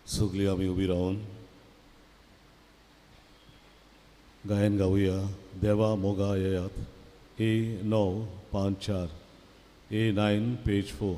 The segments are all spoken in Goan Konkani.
सगळीं आमी उबी रावन गायन गावया. देवा मोगा येयात. ए 9 5 4, ए 9 पेज 4.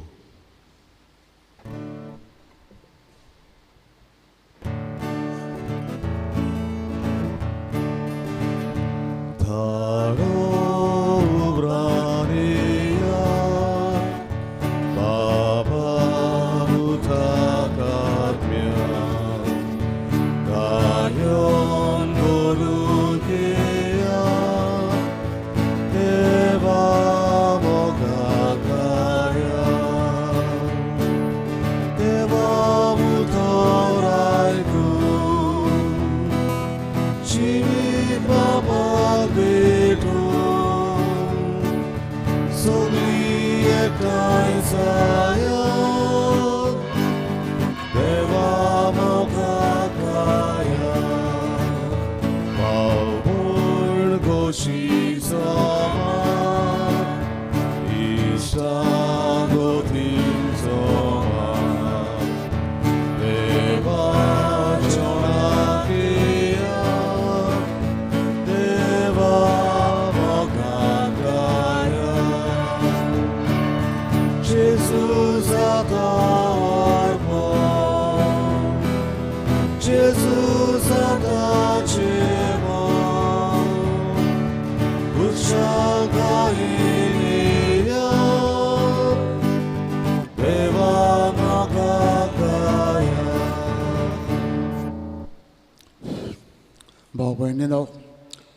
भाव भयणीनो,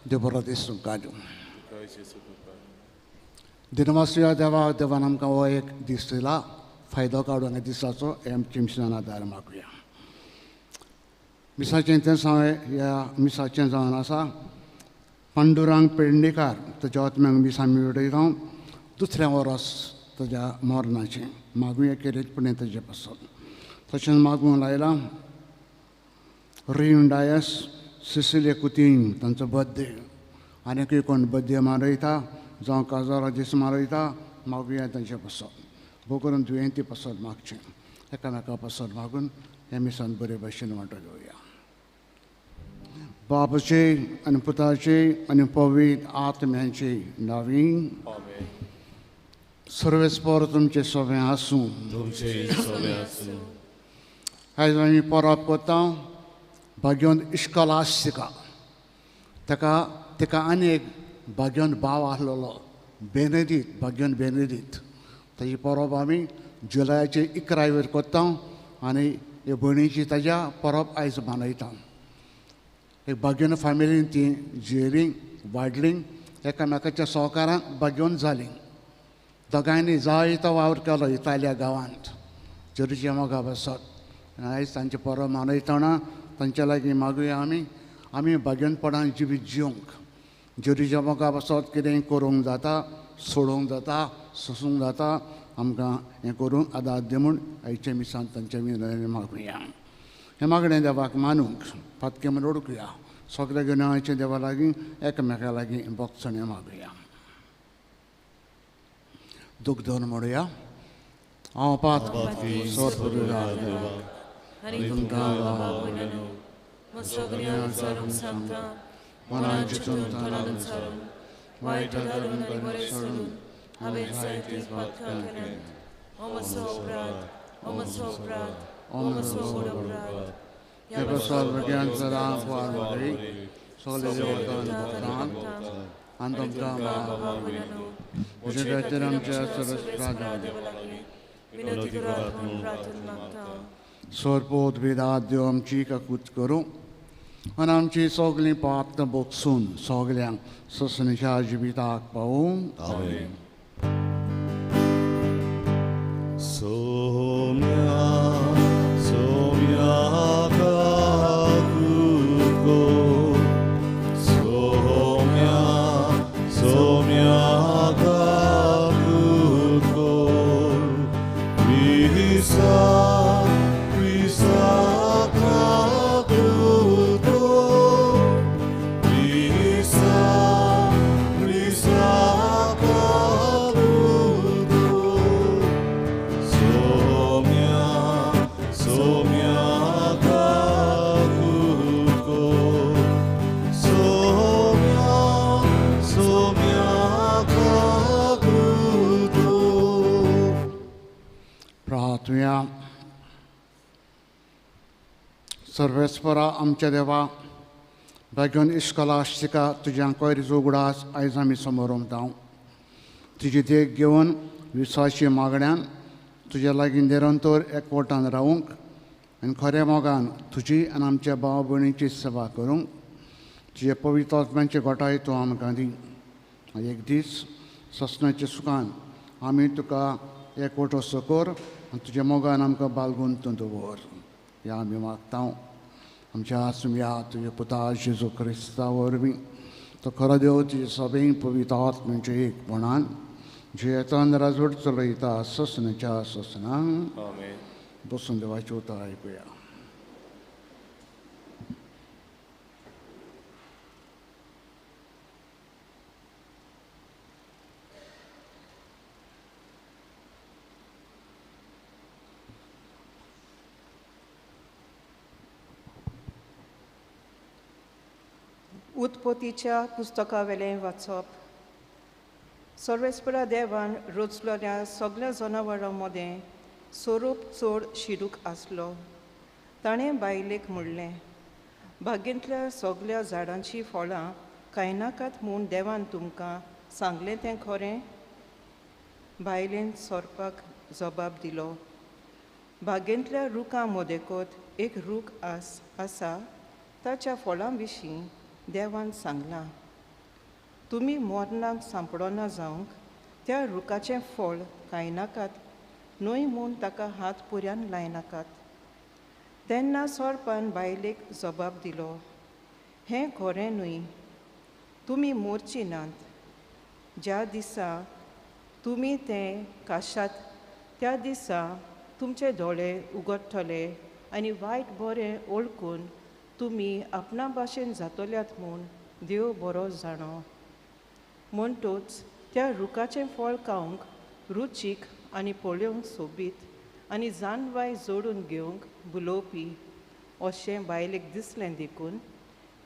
देव बरो दीस तुमकां दिवं. दिनवासुया देवा, देवान आमकां हो एक दीस दिला, फायदो काडून ह्या दिसाचो हे आमची मिसान आदार मागुया. मिसाचें तेंच हांवें ह्या मिसाचें जावन आसा पांडुरंग पेडणेकार ताच्या आत्म्याक मिस आमी उडयता. दुसऱ्या वरस ताज्या मरणाचें मागुया केरीतपणे ताजे पासत. तशेंच मागूंक लायलां रिन डायस सिसिलिया कुतीन तांचो बड्डे, आनीकूय कोण बड्डे मारयता जावं काजारा दीस मारयता, मागुया तांचे पासत. भोव करून दुयेंती पासत मागचें, एकामेका पासत मागून ह्या मिसान बरे भशेन वांटो घेवया. बापाचे आनी पुताचे आनी पवित्र आत्म्याचे नवीन सर्वेस्पर तुमचें सोबें आसूं. तुमचें सोबें आसूं. आयज आमी परब करता भाग्योन इश्कोलास्तिका. ताका तिका आनी एक भाग्योन भाव आसलेलो बेनेदीत, भाग्योन बेनेदीत. ताजी परब आमी जुलयाचे 11 वयर करता आनी हे भयणीची ताज्या परब आयज मनयता. एक भाग्योन फॅमिलीन ती जियेली वाडली, एकामेकाच्या सहकारान भाग्योन जाली. दोगांयनी जायतो वावर केलो इतालिया गांवांत जेरुजलेमा मोगा बसत. आयज तांचे परब मनयतना तांच्या लागीं मागुया आमी, आमी भाग्योनपणान जिवीत जिवंक जेरुजलेमा मोगा बसत कितेंय करूंक जाता, सोडोवंक जाता, सोसूंक जाता, आमकां हें करूंक आदार दी म्हूण आयच्या मिसान तांच्या विनयने मागुया. हें मागणें देवाक मानूंक फातके म्हूण ओडकुया. सगल्या गुन्यांवाचें देवा लागीं एकामेका लागीं बोगसणें मागुया. दूख धरून म्हणुया. हांव पात सोरपोत वेदात देव आमची काकूत करूं आनी आमची सगळीं पाप बोगसून सगल्यांक ससनच्या जिविताक पावूं. आमेन. सोम्या सोम्या काकूत को, सोम्या सोम्या काकूत को, विसा Somia, प्रार्थुया. सर्वेस्परा आमच्या देवा, भाग्योन इश्कोलास्टिका तुज्या कोयरीचो उगडास आयज आमी समोर उमता. तुजी देख घेवन विस्वाशी मागण्यान तुज्या लागीं निरंतर एकवटान रावूंक आनी खऱ्या मोगान तुजी आनी आमच्या भाव भयणीची सेवा करूंक तुजे पवित्र आत्म्यांचे गोठाय तूं आमकां दी. एक दीस ससनाच्या सुखान आमी तुका एकवट असो कर आनी तुज्या मोगान आमकां बालगून तूं दवर. ह्या आमी मागता आमच्या आसुया तुज्या पुता जेजू क्रिस्ता वरवीं. तो खरो देव तुजे सगळीं पवित्र आत्म्यांचे एकपणान जियेतान राजवट चलयता ससनाच्या ससना. बसून देवाचें उतर आयकुया. उत्पत्तीच्या पुस्तकावेलें वाचप. सर्वेस्परा देवान रचलेल्या सगळ्या जनावरां मदें सोरोप चड शिरूक आसलो. ताणें बायलेक म्हणलें, बागेंतल्या सगळ्या झाडांचीं फळां खायनाकात म्हूण देवान तुमकां सांगलें तें खरें? बायलेन सोरपाक जबाब दिलो, बागेंतल्या रुखां मदेकत एक रूख आसा, ताच्या फळां विशीं देवान सांगलां, तुमी मरणाक सांपडना जावंक त्या रुखाचें फळ खायनाकात न्हय म्हूण ताका हात पुऱ्यान लायनाकात. तेन्ना सोरपान बायलेक जबाब दिलो, हें खरें न्हय, तुमी मोरची नात. ज्या दिसा तुमी तें काशात त्या दिसा तुमचे दोळे उगडटले आनी वायट बरें वळखून तुमी आपणा भाशेन जातल्यात म्हूण देव बरो जाणो. म्हणटूच त्या रुखाचें फळ खावंक रुचीक आनी पळोवंक सोबीत आनी जानवाय जोडून घेवंक भुलोवपी अशें बायलेक दिसलें देखून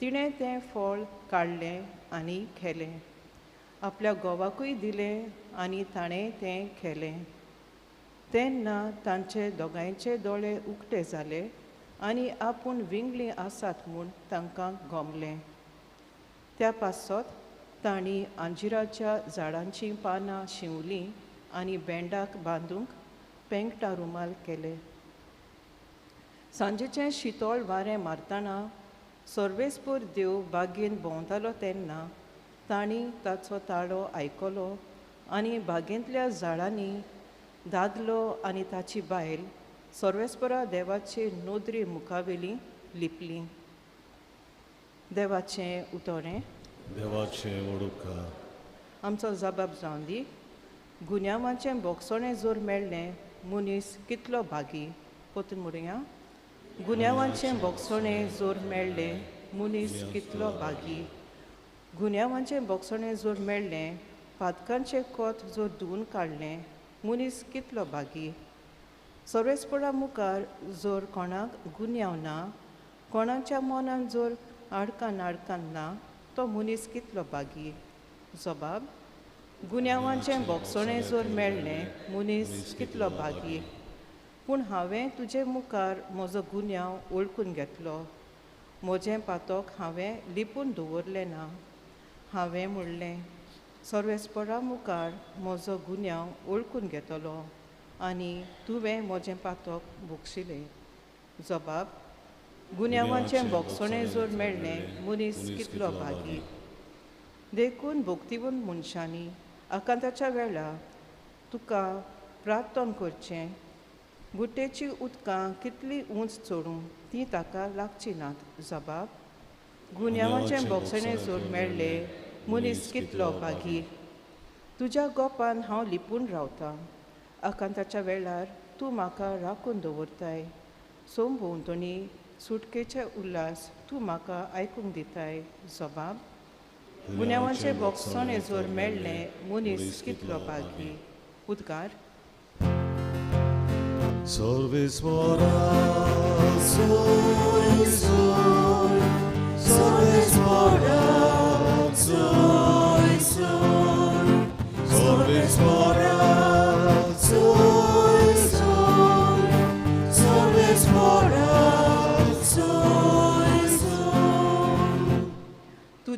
तिणें तें फळ काडलें आनी खेलें. आपल्या घोवाकूय दिलें आनी ताणें तें खेलें. तेन्ना तांचे दोगांयचे दोळे उक्ते जाले आनी आपूण विंगलीं आसात म्हूण तांकां गोमलें. त्या पासत तांणी अंजिराच्या झाडांचीं पानां शिंवलीं आनी बेंडाक बांदूंक पेंकटा रुमाल केले. सांजेचें शितोळ वारें मारतना सर्वेस्पूर देव बागेंत भोंवतालो तेन्ना तांणी ताचो ताळो आयकलो आनी बागेंतल्या झाडांनी दादलो आनी ताची बायल सर्वेस्परा देवाचे नदरे मुखावेली लिपली. देवाचें उतरें. देवाचें वडुका. आमचो जबाब जावन दी. गुन्यांवाचें बोगसणें जर मेळ्ळें मनीस कितलो भागी. पोतून म्हणुया, गुन्यांवाचें बोगसणें जर मेळ्ळें मनीस कितलो भागी. गुन्यांवाचें बोगसणें जर मेळ्ळें, पातकांचें कोत जर धुवून काडलें मनीस कितलो भागी. सर्वेस्परा मुखार जर कोणाक गुन्यांव ना, कोणाच्या मनान जर आडकान आडकान ना, तो मनीस कितलो भागी. जबाब, गुन्यांवाचें बोगसणें जर मेळ्ळें मनीस कितलो भागी. पूण हांवें तुजे मुखार म्हजो गुन्यांव वळखून घेतलो, म्हजें पातक हांवें लिपून दवरलें ना. हांवें म्हणलें, सर्वेस्परा मुखार म्हजो गुन्यांव वळखून घेतलो आनी तुवें म्हजें पातक भोगशिलें. जबाब, गुन्यांवाचें बोगसणें जर मेळ्ळें मनीस कितलो भागी. देखून भोक्तिवंत मनशांनी आकांताच्या वेळार तुका प्रार्थन करचें. गुट्टेचीं उदकां कितलीं उंच चडूं तीं ताका लागचीं नात. जबाब, गुन्यांवाचें बोगसणें जर मेळ्ळें मनीस कितलो भागी. तुज्या गोपान हांव लिपून रावतां, आकांताच्या वेळार तूं म्हाका राखून दवरताय. सोम भोंवतणी सुटकेचे उल्हास तूं म्हाका आयकूंक दिताय. जबाब, गुन्यांवाचें बोगसणें जर मेळ्ळें मनीस कितलो भागी. उद्गार. सर्वेस्परा सोय सोय, सर्वेस्परा सोय सोय, सर्वेस्परा सोय सोय,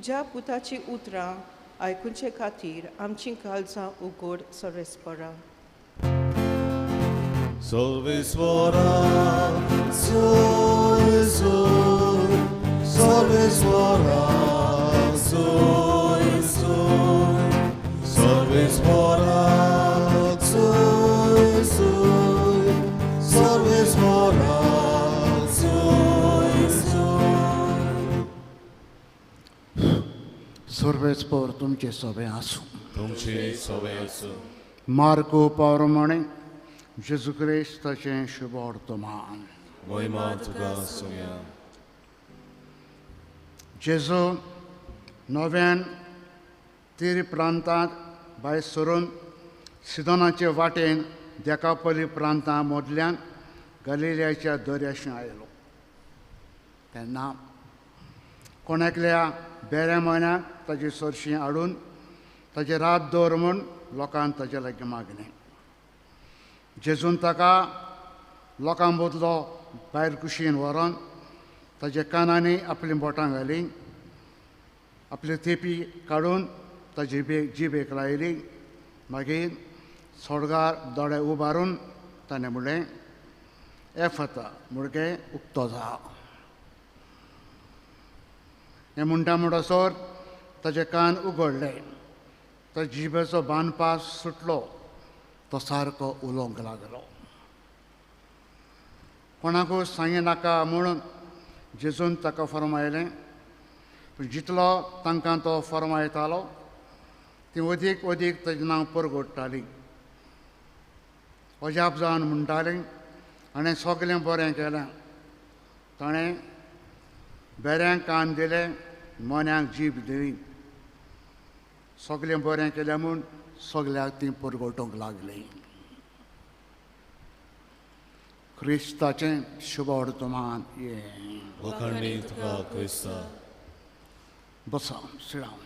तुज्या पुताची उतरां आयकुचे खातीर आमचीं काळजां उगड सर्वेस्परा. सर्वेस्परा सोय सोय, सर्वेस्परा सोय सोय, सर्वेस्परा सोय सोय, सर्वेस्परा सोय सोय. सर्वेस्पर तुमचे सोबे आसूं. तुमचे सोबे आसूं. मार्को प्रमाणे जेजू क्रिस्ताचें शुभ वर्तमान. महिमा तुका सोया. जेजू नव्यान तीर प्रांतांत भायर सरून सिदोनाचे वाटेन देकापली प्रांता मदल्यान गलिलियाच्या दर्याशी आयलो. तेन्ना कोण एकल्या बेऱ्या म्हयन्याक ताजी सरशी हाडून ताजे रात दवर म्हूण लोकान ताजे लागीं मागलें. जेजून ताका लोकां मदलो भायर कुशीन व्हरोन ताज्या कानांनी आपलीं बोटां घालीं, आपली थेपी काडून ताजी जिबेक लायली. मागीर सोडगार दोळे उबारून ताणें म्हणलें, एफता मुडगे उक्तो जा. हें म्हणटा म्हणसर ताजे कान उगडले, तो जिबेचो बांदपास सुटलो, तो सारको उलोवंक लागलो. कोणाकूच सांगिनाका म्हणून जेजून ताका फर्मायलें. पूण जितलो तांकां तो फर्मायतालो ती अदीक अदीक ताजें नांव परगडटाली. अजाप जावन म्हणटालीं, हाणें सगळें बरें केलें, ताणें बेऱ्यांक कान दिले, मोन्यांक जीब दिली, सगळें बरें केलें म्हूण सगळ्याक ती परगटूंक लागली. क्रिस्ताचें शुभ वर्तमान. वखाणी तुका क्रिस्ता. बसा श्रीराम.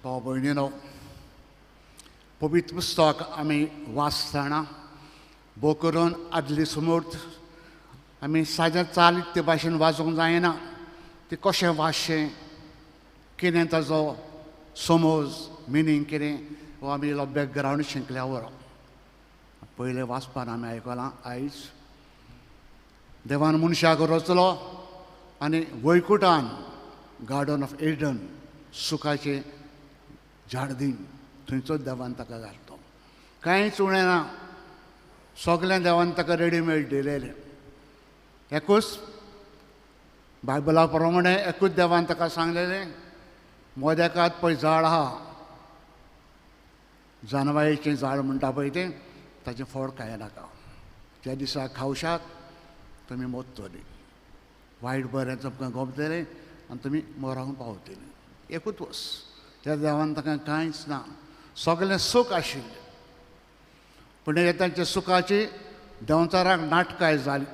भाव भयणीनो, पवित्र पुस्तक आमी वाचतना भोव करून आदली समर्थ आमी साद्या चालीत ते भाशेन वाचूंक जायना. ते कशें वाचचें, कितें ताजो समज, मिनींग कितें, हो आमी इल्लो बॅकग्रावंड शिकल्या बरो. पयलें वाचपान आमी आयकलां, आयज देवान मनशाक रचलो आनी वैकुटान गार्डन ऑफ एडन सुखाचें झाड दीन थंयचोच देवान ताका घालतो. कांयच उणें ना, सगळें देवान ताका रेडीमेड दिलेलें. एकूच बायबला प्रमाणे एकूच देवान ताका सांगलेलें, मोदेकात पळय झाड आहा, जानवायेचें झाड म्हणटा पळय तें, ताचें फळ खाय नाका, त्या दिसा खावशात तुमी मोत्तली, वायट बरें तुमकां गमतलें आनी तुमी मरोंक पावतलीं. एकूच वस त्या देवान ताका कांयच ना, सगळें सूख आशिल्लें. पूण तांच्या सुखाची देंवचाराक नाटकाय जाली.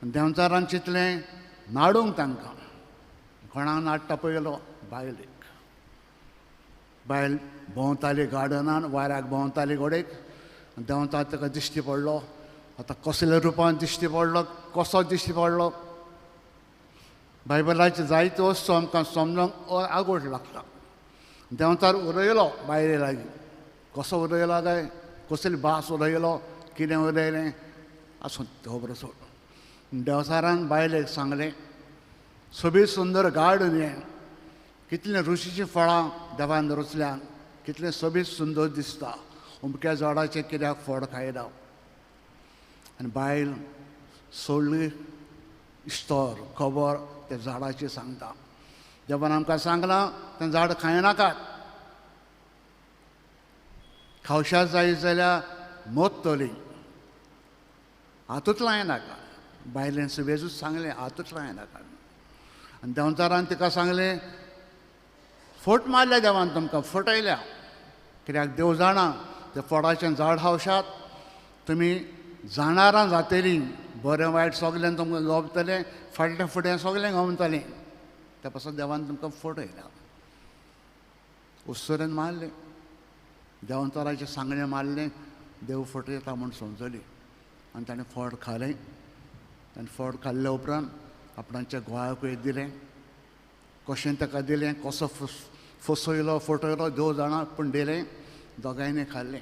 देंवचारान चिंतलें नाडूंक तांकां. कोणाक नाडटा पळयलो? बायलेक. बायल भोंवताली गार्डनान, वाऱ्याक भोंवताली घोडेक. देंवचार ताका दिश्टी पडलो. आतां कसल्या रुपान दिश्टी पडलो, कसो दिश्टी पडलो, बायबलाचे जायते वस्तू आमकां समजूंक आगोट लागता. देंवचार उलयलो बायले लागीं. कसो उलयलो काय, कसली भास उलयलो, कितें उलयलें आसूं खबर सोड. देंवचारान बायलेक सांगलें, सोबीत सुंदर गार्डन हें, कितलीं रुशीचीं फळां देवान रचल्यान, कितलें सोबीत सुंदर दिसता, अमक्या झाडाचें कित्याक फळ खायना. आनी बायल सोडली इस्तर खबर त्या झाडाची सांगता. देवान आमकां सांगलां तें झाड खायनाकात, खावशात जाय जाल्यार मोत्तली, हातूच लायनाका. बायलेन सुबेजूच सांगलें, हातूच लायनाका. आनी देंवचारान तिका सांगलें, फट मारल्या देवान तुमकां, फटयल्या, कित्याक देव जाणा ते फळाचें झाड खावशात तुमी जाणारां जातलीं, बरें वायट सगळें तुमकां गवतलें, फाटलें फुडें सगळें गवतलें. त्या पासून देवान तुमकां फटयल्या. उत्सरेन मारलें. देंवचाराचें सांगणें मारलें, देव फटयता म्हूण समजली आनी ताणें फळ खालें. आनी फळ खाल्ल्या उपरांत आपणाच्या घोवाकूय दिलें. कशें ताका दिलें, कसो फसयलो फटयलो देव जाणा, पूण दिलें. दोगांयनी खाल्लें,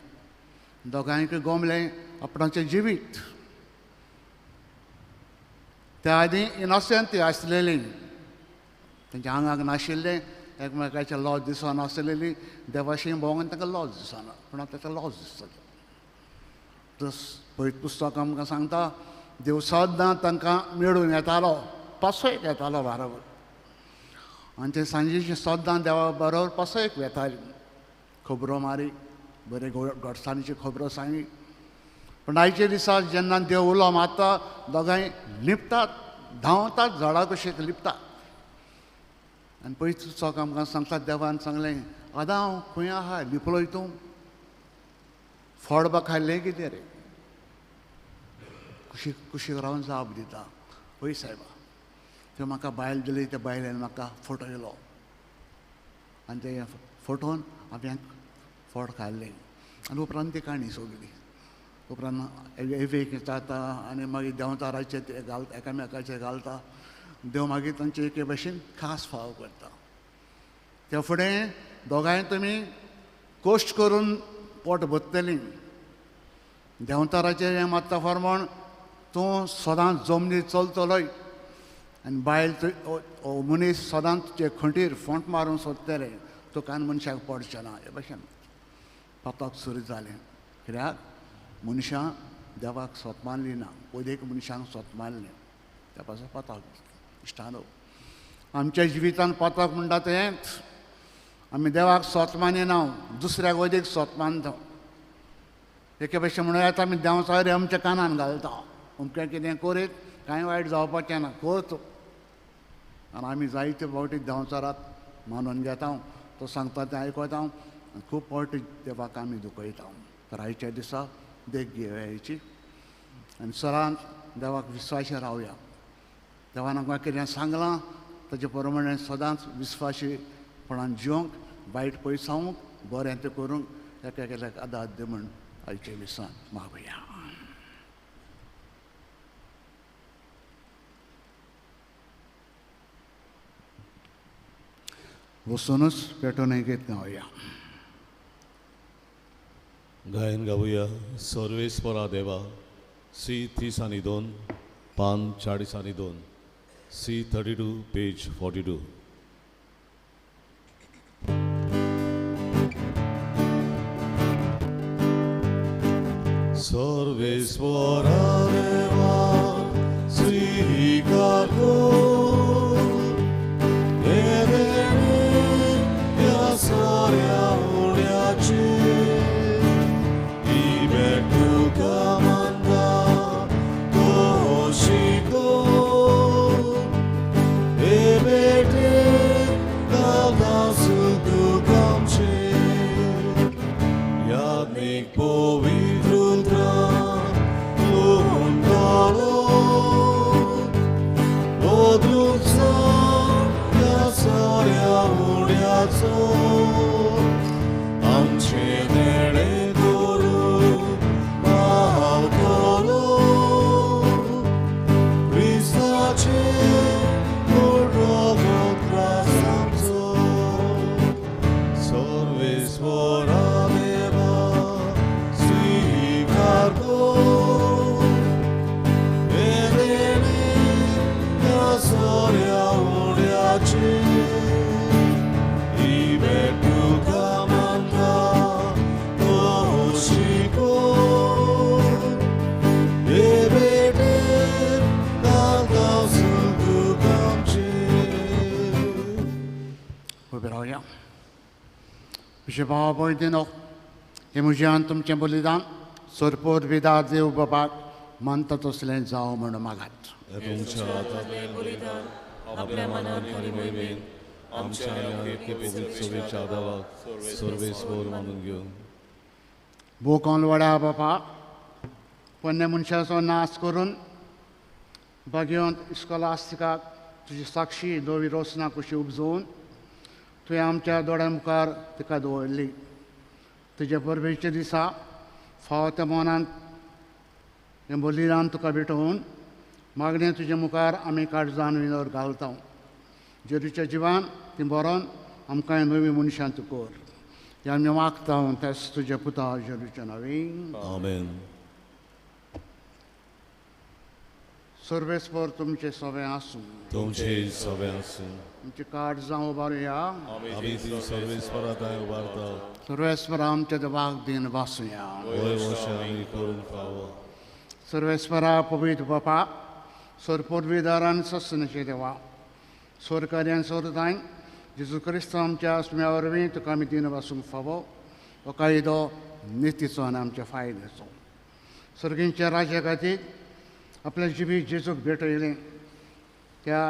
दोगांयकूय गोमलें आपणाचें जिवीत. त्या आदीं इनोसेंट आसलेलीं, तेंच्या आंगाक नाशिल्लें, एकमेकाचें लॉज दिसनासलेली, देवाशी भोंवून तांकां लॉज दिसना, पूण आतां ताका लॉज दिसतलें. तस पवित्र पुस्तक आमकां सांगता, देव सद्दां तांकां मेळून येतालो, पासयेक येतालो बरोबर. आनी ते सांजेचे सद्दां देवा बरोबर पासयेक वेताली, खबरो मारी, बरे गोडसाणीच्यो खबरो सांगी. पूण आयच्या दिसा जेन्ना देव उलो मारता, दोगांय लिपतात, धांवतात, झाडा कशें लिपतात. आनी पयलीं पुस्तक आमकां सांगता, देवान सांगलें, आदांव खंय आहा, लिपलोय तूं, फळ बा खाल्लें कितें रे? कुशीक कुशीक रावन जाप दिता, पळय सायबा, त्यो म्हाका बायल दिली, त्या बायलेन म्हाका फटयलो आनी ते फटोवन हांवें फळ खाल्लें. आनी उपरांत ती काणी सगळी उपरांत एवेक जाता आनी मागीर देंवचाराचे ते घालता, एकामेकाचे घालता. देव मागीर तांचे एके भशेन खास फाव करता. त्या फुडें दोगांय तुमी कश्ट करून पोट भरतलीं. देंवचाराचें हें मात्ता फरमण, तूं सदांच जमनीर चलतलोय आनी बायल मनीस सदांच तुजे खंटीर फोंट मारून सोदतले, तुका आनी मनशाक पडचें ना. हे भशेन पातक सुरू जालें. कित्याक मनशां देवाक सोत मानली ना, ओदेक मनशांक सोत मानलें, त्या पासून पातक. इश्टानो, आमच्या जिवितान पातक म्हणटा तेंच, आमी देवाक सोत मानिना, दुसऱ्याक ओदेक सोत मानता. एके भशेन म्हणूं येता, आमी देंवचार आमच्या कानान घालता, अमकें कितें करीत कांय वायट जावपाचें ना, करत. आनी आमी जायते फावटी देंवचाराक मानून घेता, तो सांगता तें आयकता, आनी खूब फावटी देवाक आमी दुखयता. तर आयच्या दिसा देख घेवया हेची आनी सरांत देवाक विस्वाशी रावया. देवान आमकां कितें सांगलां ताचे प्रमाणे सदांच विस्वाशीपणान जिवंक, वायट पयसावंक, बरें तें करूंक एका एकल्याक आदार दी म्हूण आयच्या दिसान मागुया. वचूनच पेटोवन गीत गावया. गायन गावया सर्वेस्परा देवा, सी 32, पान 42, सी 32, पेज 42. सर्वेस्परा देवा स्वीकार कर, हे देणे ह्या साऱ्या उड्याचे, ही भेट तुका मानता तशी कर, हे भेटे घालता सुख आमचें, याज्ञीक पवित्र आमचें देणें करूं पावतलो, क्रिस्ताचें त्रास आमचो. सर्वेस्परा देवा स्वीकार कर, हे देणें ह्या साऱ्या उड्याचें, म्हजे भाव भयणीनो, हें म्हज्यान तुमचें बलिदान सरपोर विदा देव बाबाक मानता तसलें जावं म्हूण मागात. तुमच्या हातांतलें बलिदान आपल्या मनान आनी मोहिमेन आमच्या पवित्र देवाक सर्वेस्पर मानून घेवन भोंकोन वड्या बापा पोन्न्या मनशाचो नाश करून बागेवंत इस्कोलास्तिकाक तुजी साक्षी नवी रोसना कशी उपजोवन तुवें आमच्या दोळ्यां मुखार तिका दवरली. तुज्या परबेच्या दिसा फावो त्या मनांत बलिदान तुका भेटोवन मागणें तुज्या मुखार आमी काळजान विनोर घालता. जेजूच्या जिवान ती बरोवन आमकां नवी मनशां तूं कर. हें आमी मागता तेच तुज्या पुता जेजूच्या नांवान. आमेन. सर्वेस्पर तुमचे सवे आसूं. तुमचे सवे आसूं. तुमचे काळजां उबारुया. आमी ती सर्वेस्परा थंय उबारता. सर्वेस्परा आमच्या देवाक दिन वासूया. वय वशें आमी करूंक फावो. सर्वेस्परा पवित्र बापा, सरपोर्वीदारान सस्नचे देवा, सरकार्यान सरताय जेजू क्रिस्त आमच्या आसम्या वरवीं तुका आमी दिन वासूंक फावो. हो कायदो नितीचो आनी आमच्या फायद्याचो. सर्गींच्या राज्या खातीर आपल्या जिवीत जेजूक भेटयलें त्या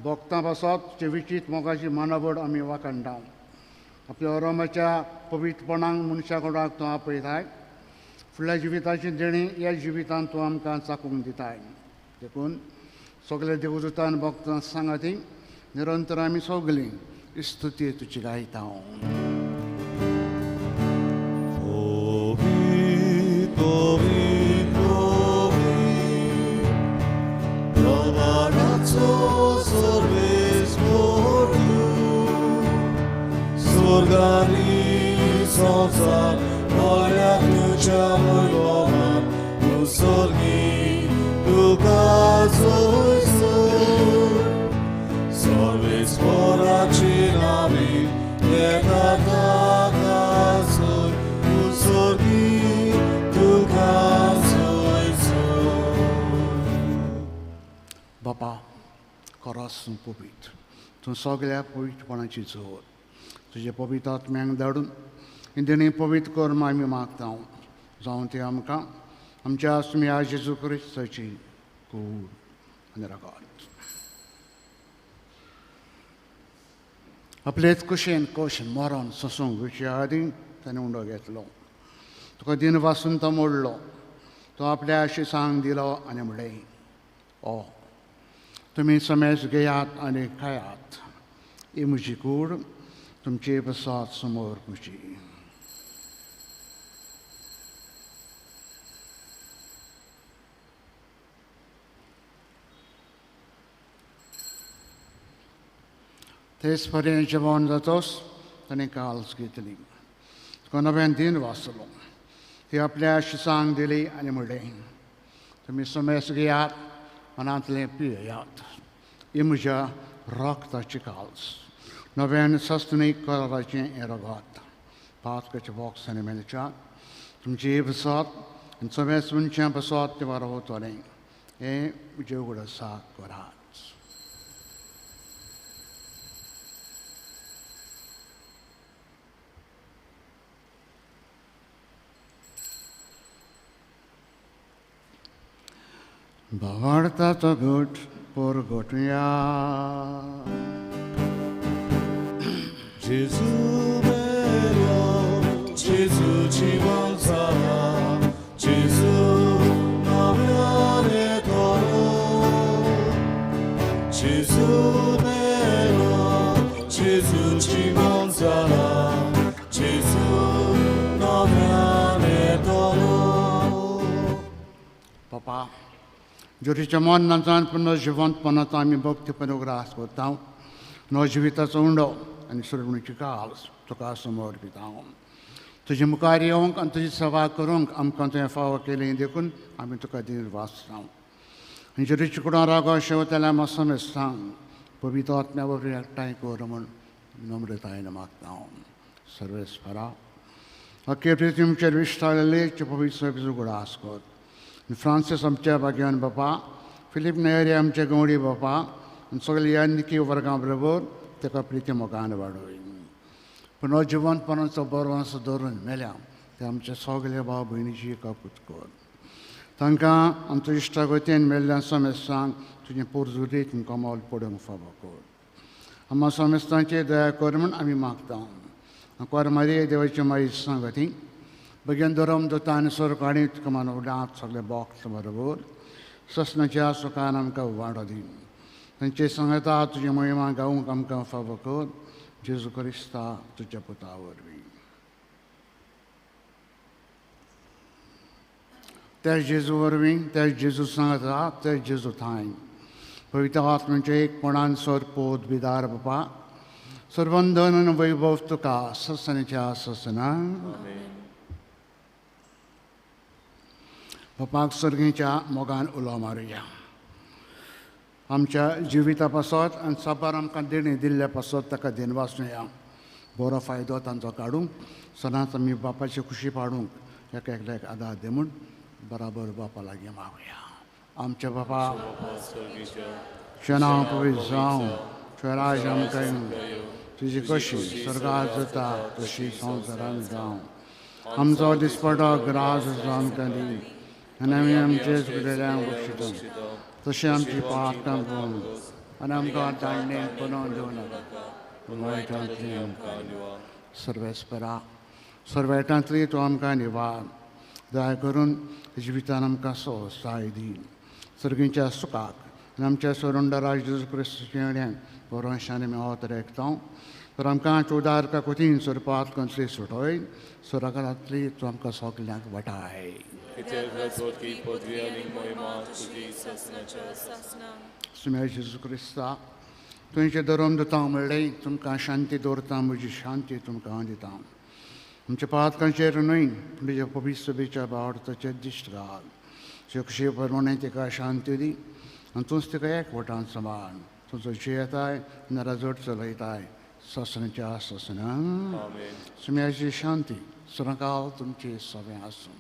भक्तां पासत तुजे विचीत मोगाची मानवड आमी वाखाणटा. आपल्या रोमाच्या पवित्रपणाक मनशा कोणाक तूं आपयताय. फुडल्या जिविताची देणी ह्या जिवितांत तूं आमकां चाकूंक दिताय. देखून सगळे देवदूतान भक्तां सांगाती निरंतर आमी सगळीं स्तुती तुजी गायता. Sörgani संसार मोल्या तुज्या वैभवान तूं सर्गी तुका जोयसर सर्वेस्पराची नावी येता ताका जोय तूं सर्गी तुका जोयसर. बापा खरोच तूं पवित्र, तूं सगळ्या पवित्रपणाची जोर. तुजे पवित्र आत्म्यांक धाडून देणी पवित्र कर म्हूण आमी मागता. जावं ती आमकां आमच्या आसम्या जेजू क्रिस्ताची कूड आनी रगत. आपलेच कुशेन कोश मरण सोसूंक घेवचे आदीं ताणें उंडो घेतलो. तुका दिन वासून तो मोडलो. तो आपल्या शिसांक दिलो आनी म्हणलें, ओ तुमी समेज घेयात आनी खायात. ही म्हजी कूड तुमचे प्रसाद समोर म्हजी. तेच पर्यंत जेवण जातोच ताणें काल्स घेतली. तुका नव्यान दिन वाचलो. ती आपल्या शिसांक दिली आनी म्हणलें, तुमी समेस घेयात, मनांतलें पियेयात. ही म्हज्या रक्ताची काल्स, नव्यान सस्तनीक कराराचें हें रगत. पातकाचें बॉक्स आनी मेळच्या तुमची बसत आनी समेस मनशां बसत तें वारवतलें. हें म्हजें उगडासा करात. भावार्थाचो घट परगटुया. जेजू मेलो, जेजू जिवन जाला, जेजू नव्यान येतलो. जेजू मेलो, जेजू जिवन जाला, जेजू नव्यान येतलो. पप्पा, ज्योतीच्या मन नाचान पुनः जिवंतपणाचो आमी भक्तीपण उगडास करता. नव जिविताचो उंडो आनी सुरवणीची काल्स तुका समोर दिता. तुजे मुखार येवंक आनी तुजी सेवा करूंक आमकां तुवें फावो केली देखून आमी तुका धीर वाचता. आनी ज्योतीचे कुडां रागो शेवतल्या समेस्तांक पवित्र आत्म्या वरवीं एकठांय कर म्हूण नम्रतायेन मागता. सर्वेस्परा अखेर तुमचेर विश्ताळिल्ले पवित्र उगडास कर. फ्रांसीस आमच्या भाग्यान बापा, फिलीप नेहरी आमचे गवडी बापा आनी सगळे यानिकी वर्गां बरोबर ताका प्रिती मोगान वाडोय. पूण हो जिवंतपणाचो बरो असो दवरून मेल्या ते आमचे सगळे भाव भयणीची काकूत कर. तांकां आमचो इश्टागतीन मेल्ल्या समेस्तांक तुजें पोरजुरीत कमल पडूंक फावो कर. आमकां समेस्तांचेर दया कर म्हूण आमी मागता. कुंवार मारये देवाची माई सांगती बगेन धरम दोता आनी सरकाणी तुका मानवडांत सगळे बॉक्स बरोबर ससनाच्या सुखान आमकां वाडो दी. तांचे सांगता तुजी महिमा गावंक आमकां फावो कर. जेजू क्रिस्ता तुज्या पुता वरवीं. त्या जेजू वरवीं, त्या जेजू सांगता, त्या जेजू थांय पवित्र आत्म्याचे एकपणान सर पोत बिदार बापा सर्वंदन आनी वैभव तुका ससनेच्या ससना. बापाक सर्गीच्या मोगान उलो मारुया. आमच्या जिविता पासत आनी साबार आमकां देणें दिल्ल्या पासत ताका दिनवासुया. बरो फायदो तांचो काडूंक सदांच आमी बापाची खुशी पाडूंक एका एकल्याक आदार दी म्हूण बराबर बापा लागीं मागुया. आमच्या बापा नांव पवित्र जावं, तुजें राज आमकां येवं, तुजी कशी स्वर्गात जाता तशी संवसारांत जावं. आमचो दिसपटो ग्रास आमकां दी आनी आमी आमचे चुकलेल्यांक बक्षिता तशें आमची पापकां पळोवन आनी आमकां ताणें पळोवन दिवं नाका पूण वायटांतली आमकां सर्वेस्परा सर्वायटांतली तूं आमकां निवार. दया करून जिवितान आमकां सोसाय दी. सर्गीच्या सुखाक आनी आमच्या सोरंडा जेजू क्रिस्ताच्या बरोशांनी आमी हो तर एकता तर आमकां चौदार का कोतीन सोरपात कंतली सुटोय सोराकारांतली तूं आमकां सगल्यांक वाटाय. सुम्या जेजू क्रिस्ता तुमचें धर्म दिता म्हणलें तुमकां शांती दवरता, म्हजी शांती तुमकां हांव दिता. आमच्या पातकांचेर न्हय पूण तुज्या पवित्र सभेच्या भावार्थाचेर दिश्ट घाल. खुशे प्रमाणे तिका शांती दी आनी तूंच तिका एकवटान सांबाळ. तुजो जियेताय नराजोट चलयताय ससनाच्या ससना. सुम्याची शांती सदांकाळ तुमची सगळें आसूं.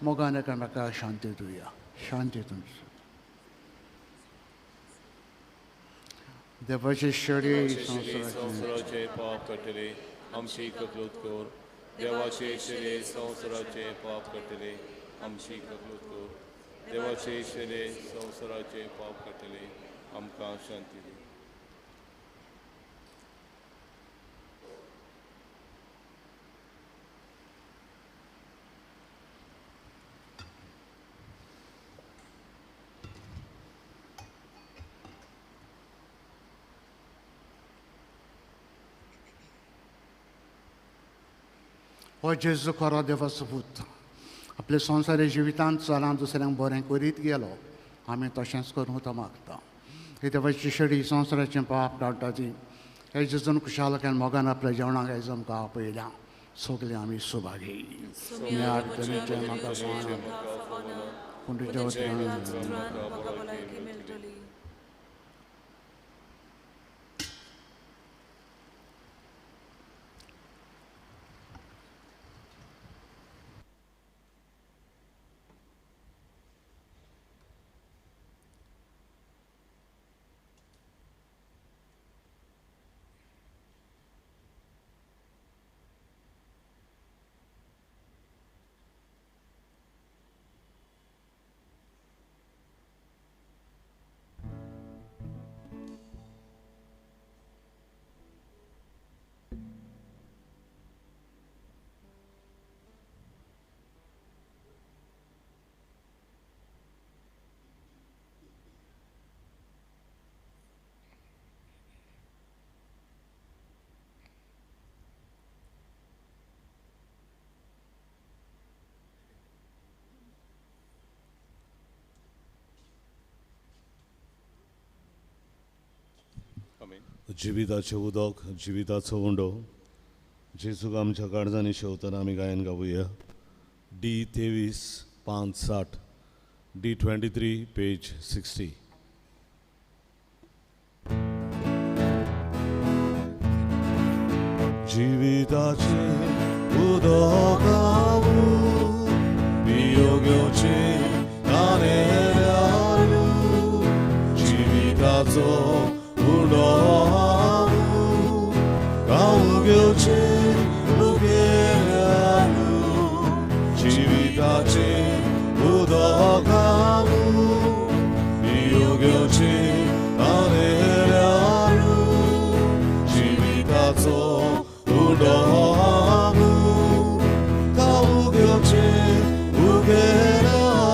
मोगान एकामेका शांती दिवया. शांती तुमची. देवाचे शरीर संवसाराचे पाप काडटले आमची कबूल कर. देवाचे शरीर संवसाराचे पाप काडटले आमची कबूल कर. देवाचे शरीर संवसाराचे पाप काडटले आमकां शांती दी. हो जेजू खरो देवाचो पूत आपल्या संवसारी जिवितांत चलान दुसऱ्यांक बरें करीत गेलो. आमी तशेंच करूंक तो मागता. ही देवाची शेडी संवसाराचें पाप काडटा ती हे जेजून खुशालकान मोगान आपल्या जेवणाक आयज आमकां आपयल्या. सगळीं आमी सुभागी. म्हाका पूण तुज्या उतरान जिविताचें उदक, जिविताचो उंडो जेजूक आमच्या काळजांनी शेवतना आमी गायन गावया. डी 23 5 60, डी 23 पेज 60. जिविताचें उदक हांव पियो घेवचें ताणें जिविताचो उंडो हांव खावंक घेवचें मुगेल्यानु. जिविताचें उदक हांव पियो घेवचें ताणेल्यानु जिविताचो उंडो हांव खावंक घेवचें मुगेल्यानु.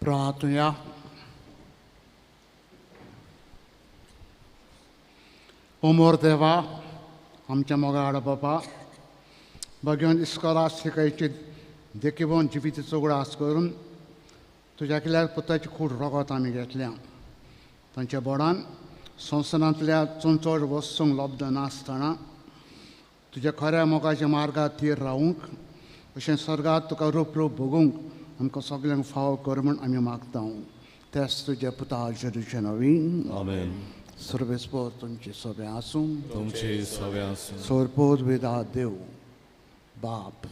प्रार्थुया. ओमोर देवा, आमच्या मोगाळ बापा, भगवान इस्कोला शिकायची देखीवन जिविताचो उगडास करून तुज्या केल्यार पुताची खूब रोगत आमी घेतल्या. तांच्या बोडान संवसारांतल्या चड वस्तूंक लब्ध नासतना तुज्या खऱ्या मोगाच्या मार्गार थीर रावूंक अशें स्वर्गात तुका रूप रूप भोगूंक आमकां सगल्यांक फावो कर म्हूण आमी मागता. तेच तुज्या पुता जेजूचे नवीन. आमेन. सर्वेस्पोर तुमचे सगळें आसूं. तुमचे सगळें आसूं. सोरपोत वेदा देव बाप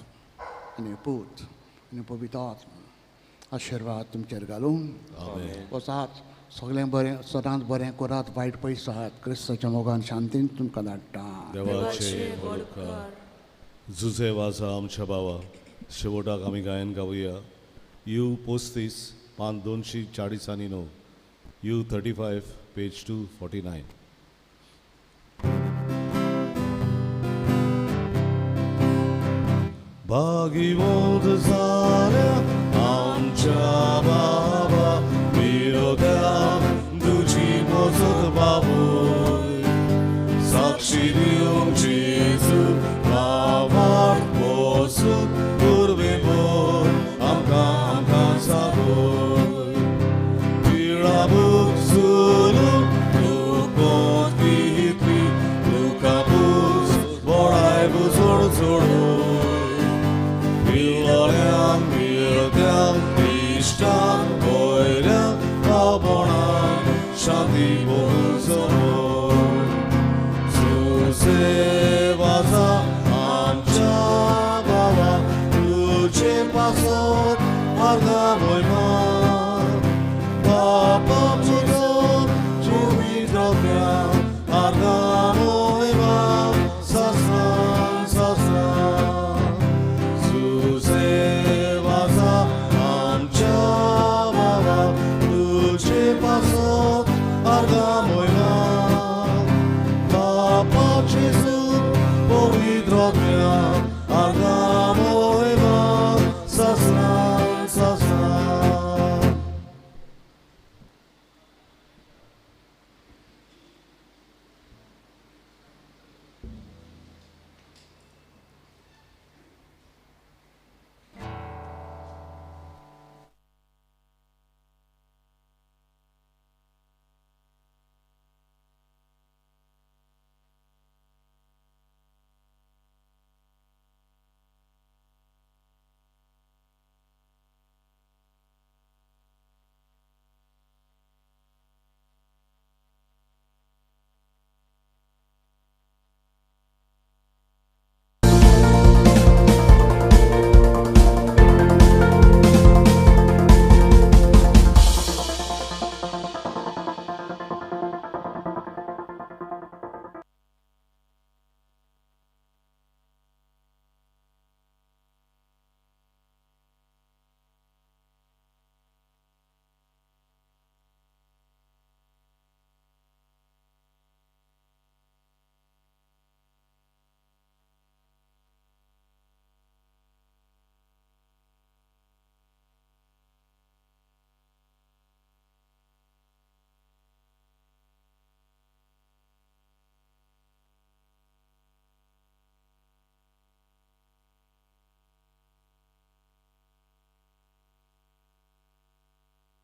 आनी पूत आनी पवित्र आत्मा आशिर्वाद तुमचेर घालून. वचात सगळें बरें, सदांच बरें करात, वायट पयस आहात. क्रिस्ताच्या मोगान शांतीन तुमकां धाडटा. देवाचे व्हड उपकार. जुजे वाजा आमच्या भावा. शेवटाक आमी गायन गावया. You 35 पान 249, you 35 page 249. भागिवंत जाल्या आमच्या बाबा, विरोध्या तुजी मोजत बाबूय, साक्षी दिवंक जेजू भावार्थ पोसून पुर्वे बोल आमकां आमकां सागोय. पिळाबूक सुलूक तुकोत कितली तुका पूस बोडाय बुजोड जोडोय. पिळोळ्यांक मिळत्यांक इश्टांक वयल्यांक पावपणाक शांती बोल. सुसेगाद.